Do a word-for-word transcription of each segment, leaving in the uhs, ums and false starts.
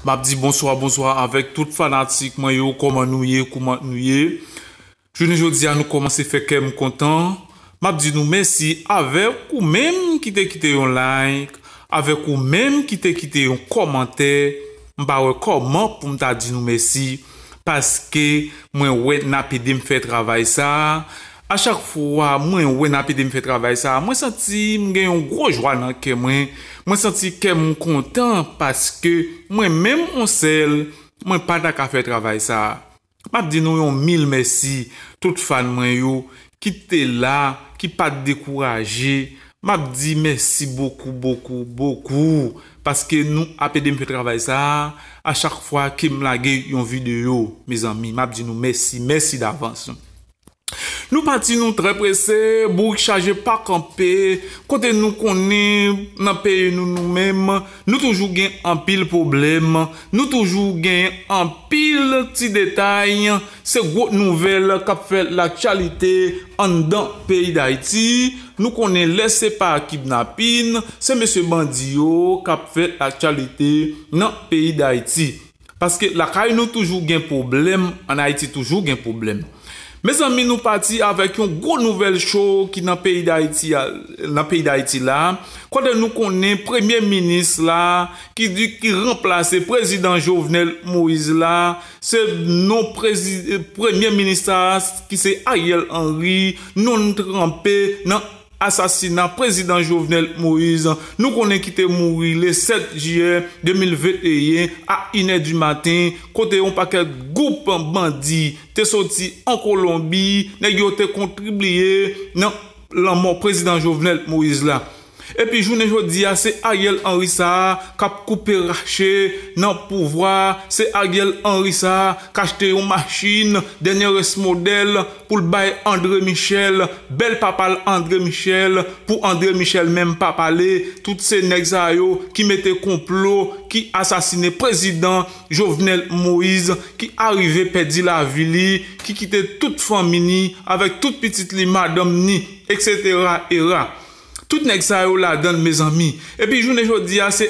M ap di bonswa, bonswa avèk tout fanatik mwen yo. Kòman nou ye? Kòman nou ye? Jounen jodi a, nou kòmanse fè kè m kontan. M ap di nou mèsi avèk ou menm ki te kite yon like, avèk ou menm ki te kite yon kòmantè. M pa wè kòman pou m ta di nou mèsi, paske mwen wè n ap ede m fè travay sa a. A chak fwa mwen wè n ap ede m fè travay sa a, mwen santi m gen yon gwo jwa nan kè mwen. Mwen santi kè m kontan paske mwen menm yon sèl, mwen pa ta ka fè travay sa a. M ap di nou yon mil mèsi, tout fan mwen yo ki te la, ki pa t dekouraje. M ap di mèsi bokou, bokou, bokou, paske nou ap ede m fè travay sa a. A chak fwa ke m lage yon videyo, mezanmi, m ap di nou mèsi, mèsi davans. Nou pati, nou trè prese, bourik chaje pa kanpe, kote nou konnen nan peyi nou, nou menm, nou toujou gen anpil pwoblèm, nou toujou gen anpil ti detay, se gwo nouvèl k ap fè laktyalite anndan peyi Dayiti. Nou konnen lè se pa kidnapin, se mesye bandi yo k ap fè laktyalite nan peyi Dayiti. Paske lakay nou toujou gen pwoblèm, ann Ayiti toujou gen pwoblèm. Mezanmi, nou pati avèk yon gwo nouvèl cho ki nan peyi Dayiti a, nan peyi Dayiti la, kote nou konnen premye minis la, ki di ki ranplase prezidan Jovenel Moïse la, se non prezi-, premye minis la ki se Ariel Henry, non l tranpe nan asasina prezidan Jovenel Moïse, nou konnen ki te mouri le sèt jiyè de mil venteyen a inè di maten, kote yon pakèt gwoup bandi te soti an Kolonbi, nèg yo te kontribiye nan lanmò prezidan Jovenel Moïse la. Epi jounen jodi a, se Ariel Henry sa a k ap koupe rache nan pouvwa, se Ariel Henry sa a k achte yon machin dènye rès modèl pou l bay André Michel, bèl papa l André Michel, pou André Michel menm pa pale. Tout se nèg sa yo ki mete konplo, ki asasine prezidan Jovenel Moïse, ki arive pèdi lavi li, ki kite tout fanmi ni avèk tout pitit li, madanm ni, et cetera era. Tout nèg sa yo ladan l, mezanmi. Epi jounen jodi a, se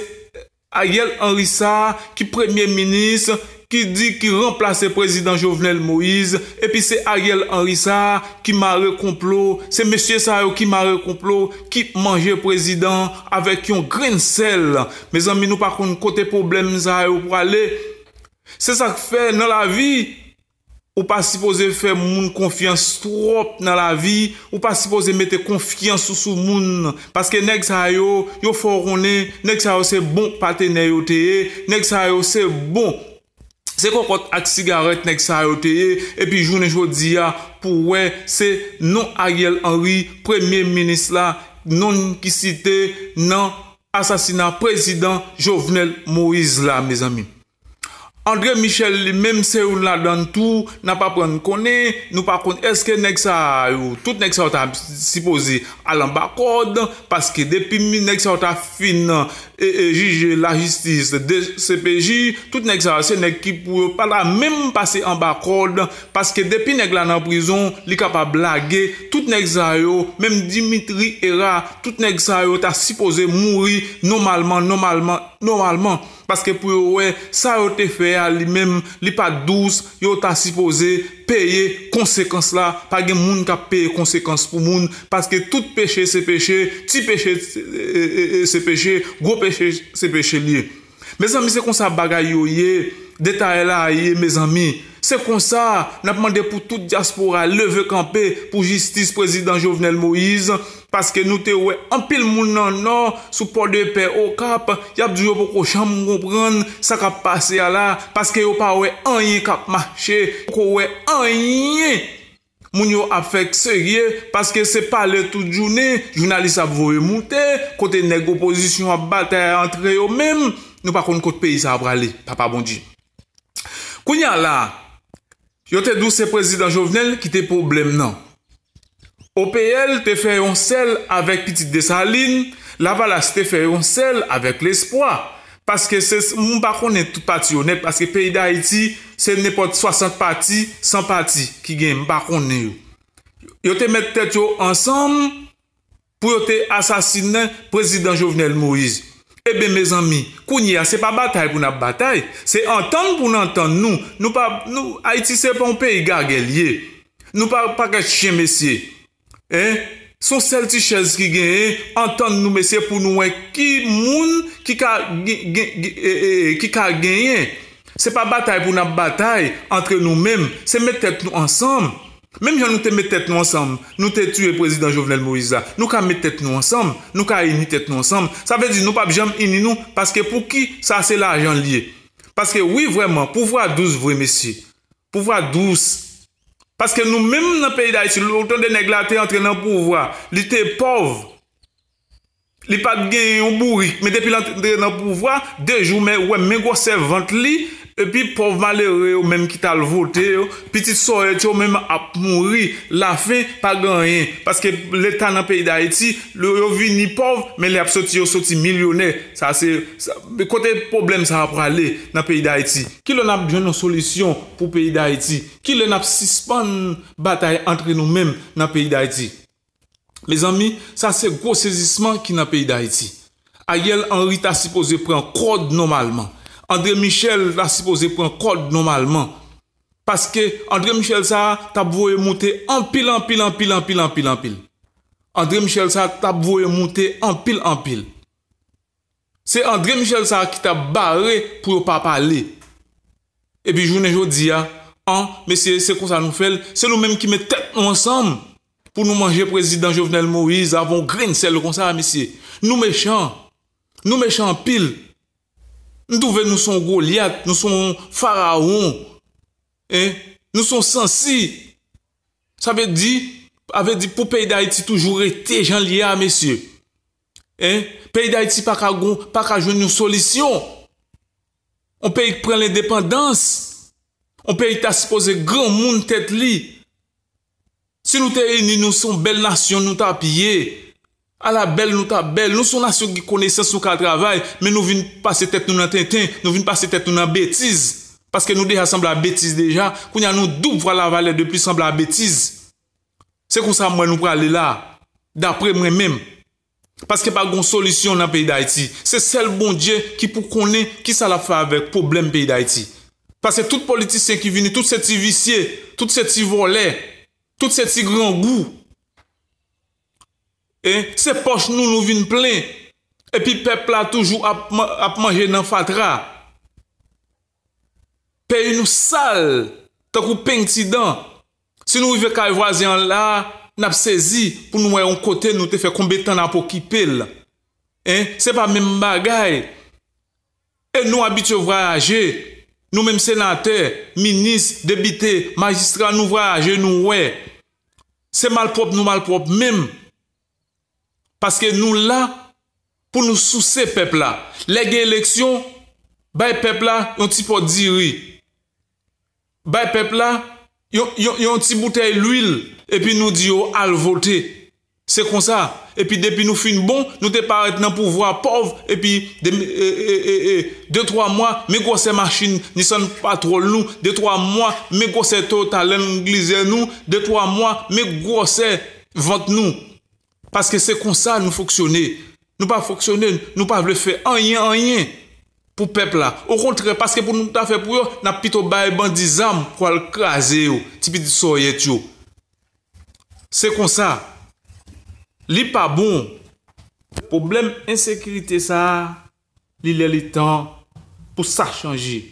Ariel Henry sa a ki premye minis, ki di ki ranplase prezidan Jovenel Moïse, epi se Ariel Henry sa a ki mare konplo, se mesye sa yo ki mare konplo, ki manje prezidan avèk yon grenn sèl. Mezanmi, nou pa konn kote pwoblèm sa yo prale. Se sa k fè nan lavi, ou pa sipoze fè moun konfyans twòp nan lavi, ou pa sipoze mete konfyans ou sou moun, paske nèg sa yo, yo fè w konnen, nèg sa yo se bon patenè yo te ye, nèg sa yo se bon, se kòkòt ak sigarèt nèg sa yo te ye, epi jounen jodi a, pou wè, se non Ariel Henry, premye minis la, non l ki site nan asasina prezidan Jovenel Moïse la, mezanmi. André Michel li menm se youn ladan l tou, n ap aprann konnen, nou pa konn èske nèg sa yo, tout nèg sa yo ta sipoze al anba kòd, paske depi nèg sa yo ta fin, e, e, jije lajistis de C P J, tout nèg sa yo se nèg ki pou yo pa ta menm pase anba kòd, paske depi nèg la nan prizon, li kapab lage, tout nèg sa yo, menm Dimitri Hérard, tout nèg sa yo ta sipoze mouri nòmalman, nòmalman, nòmalman. Paske pou yo wè, sa yo te fè a li menm, li pa t dous, yo ta sipoze peye konsekans la, pa gen moun k ap peye konsekans pou moun, paske tout peche se peche, ti peche se, e, e, e, se peche, gwo peche se peche l ye. Mezanmi, se konsa bagay yo ye, detay la ye, mezanmi. Se konsa, n ap mande pou tout dyaspora leve kanpe pou jistis prezidan Jovenel Moïse, paske nou te wè anpil moun nan Nò, sou Pòdepè, Okap, y ap di yo poko janm konprann sa k ap pase a la, paske yo pa wè anyen k ap mache, poko wè anyen. Moun yo ap fè k serye, paske se pale tout jounen, jounalis ap voye moute, kote nèg opozisyon ap batay antre yo menm, nou pa konn kot peyi sa a prale, Papa Bondye. Kounye a la, yo te di w se prezidan Jovenel ki te pwoblèm nan. O P L te fè yon sèl avèk pitit Desalin, Lavalas te fè yon sèl avèk Lespwa. Paske se, m pa konnen tout pati yo nèt, paske peyi Dayiti, se nenpòt swasant pati, san pati ki gen, m pa konnen yo. Yo te met tèt yo ansanm pou yo te asasinen prezidan Jovenel Moïse. Eben, mezanmi, kounye a, se pa batay pou n ap batay, se antann pou n antann nou. Nou pa, nou, Ayiti se pa yon peyi gagè l ye. Nou pa pakèt chen, mesye. Hein? Se yon sèl ti chèz ki genyen, antann nou, mesye, pou nou wè ki moun ki ka gen, gen, gen, e, e, e, ki ka genyen. Se pa batay pou n ap batay antre nou menm, se met tèt nou ansanm. Menm jan nou te met tèt nou ansanm, nou te tiye prezidan Jovenel Moïse la, nou ka met tèt nou ansanm, nou ka ini tèt nou ansanm. Sa vle di nou p ap janm ini nou, paske pou ki sa se lajan l ye. Paske wi, vrèman, pouvwa dous vre, mesye. Pouvwa dous. Paske nou menm nan peyi Dayiti, lè w tande nèg la te antre nan pouvwa, li te pòv. Li pa t gen yon bourik, men depi l antre nan pouvwa, de jou, men wè men gwosè vant li, epi pòv malere yo menm ki t al vote yo, pitit sòyèt yo menm ap mouri, lafen, pa gen anyen. Paske Leta nan peyi Dayiti, lè yo vini pòv, men lè y ap soti, yo soti milyonè. Sa se, sa, kote pwoblèm sa a prale nan peyi Dayiti? Kilè n ap jwenn yon solisyon pou peyi Dayiti? Kilè n ap sispann batay antre nou menm nan peyi Dayiti? Mezanmi, sa se gwo sezisman ki nan peyi Dayiti. Ariel Henry ta sipoze pran kòd nòmalman. André Michel ta sipoze pran kòd nòmalman. Paske André Michel sa a t ap voye moute anpil, anpil, anpil, anpil, anpil, anpil. André Michel sa a t ap voye moute anpil, anpil. Se André Michel sa a ki t ap bare pou yo pa pale. Epi jounen jodi a, an, mesye, se konsa nou fè l. Se nou menm ki met tèt nou ansanm pou nou manje prezidan Jovenel Moïse avè yon grenn sèl konsa, mesye. Nou mechan. Nou mechan anpil. M twouve nou se yon Golyat, nou se yon Farawon. Hein? Nou se yon sansi. Sa vle di, sa vle di pou peyi Dayiti toujou rete jan l ye a, mesye. Hein? Peyi Dayiti pa ka gon, pa ka jwenn yon solisyon. Yon peyi k pran lendepandans. Yon peyi k ta sipoze granmoun tèt li. Si nou te ini, nou se yon bèl nasyon nou t ap ye. Ala bèl nou t ap bèl. Nou se yon nasyon ki gen konesans, nou ka travay, men nou vin pase tèt nou nan tenten, nou vin pase tèt nou nan betiz. Paske nou deja sanble a betiz deja, kounye a nou doub vwa lavalè de plis sanble a betiz. Se konsa m wè nou prale la, dapre mwen menm. Paske pa gon solisyon nan peyi Dayiti. Se sèl Bondye ki pou konnen kisa l ap fè avèk pwoblèm peyi Dayiti. Paske tout politisyen ki vini, tout se ti visye, tout se ti vòlè, tout se ti grangou. E se pòch nou nou vin plen. Epi pèp la toujou ap, ap manje nan fatra. Peyi nou sal, tankou peng ti dan. Si nou rive kay vwazen an la, n ap sezi pou nou wè yon kote nou te fè konbyen tan n ap okipe l. Hein? Se pa menm bagay. E nou abitye vwayaje. Nou menm senatè, minis, depite, majistra, nou vwayaje, nou wè. Se malpwòp nou malpwòp menm. Paske nou la pou nou souse pèp la. Lè gen eleksyon, bay pèp la yon ti pòt diri. Bay pèp la yon, yon, yon ti boutèy lwil, epi nou di yo al vote. Se konsa. Epi depi nou fin bon, nou te parèt nan pouvwa pòv, epi de, e, e, e, e, de twa mwa, men gwosè machin Nissan Patrol nou, de twa mwa, men gwosè Toyota Land Cruiser nou, de twa mwa, men gwosè vant nou. Paske se konsa nou fonksyone. Nou pa fonksyone, nou pa vle fè anyen, anyen pou pèp la. Okontrè, paske pou nou ta fè pou yo, n ap pito bay bandi zam pou al kraze yo, ti pitit sòyèt yo. Se konsa. Li pa bon. Pwoblèm ensekirite sa a, li lè li tan pou sa chanje.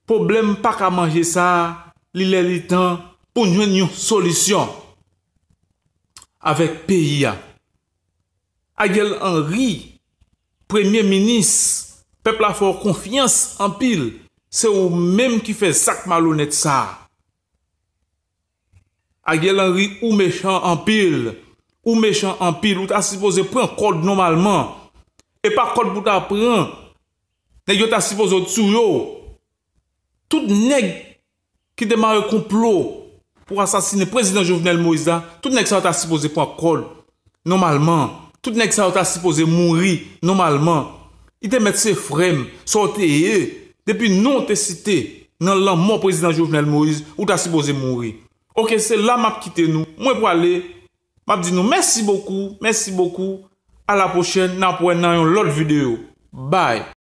Pwoblèm pa ka manje sa a, li lè li tan pou n jwenn yon solisyon avèk peyi a. Ariel Henry, premye minis, pèp la fè w konfyans anpil, se ou menm ki fè zak malonèt sa a. Ariel Henry, ou mechan anpil. Ou mechan anpil. Ou ta sipoze pran kòd nòmalman. E pa kòd pou ta pran. Nèg yo ta sipoze tiye w. Tout nèg ki te mare konplo pou asasinen prezidan Jovenel Moïse la, tout nèg sa yo ta sipoze pran kòd nòmalman. Tout nèg sa yo ta sipoze mouri nòmalman. Li te mèt se frè m, sa w te ye. Depi non w te site nan lanmò prezidan Jovenel Moïse, ou ta sipoze mouri. Oke, se la m ap kite nou. Mwen prale. M ap di nou mèsi bokou, mèsi bokou. A la pwochèn, n ap wè nan yon lòt videyo. Bye.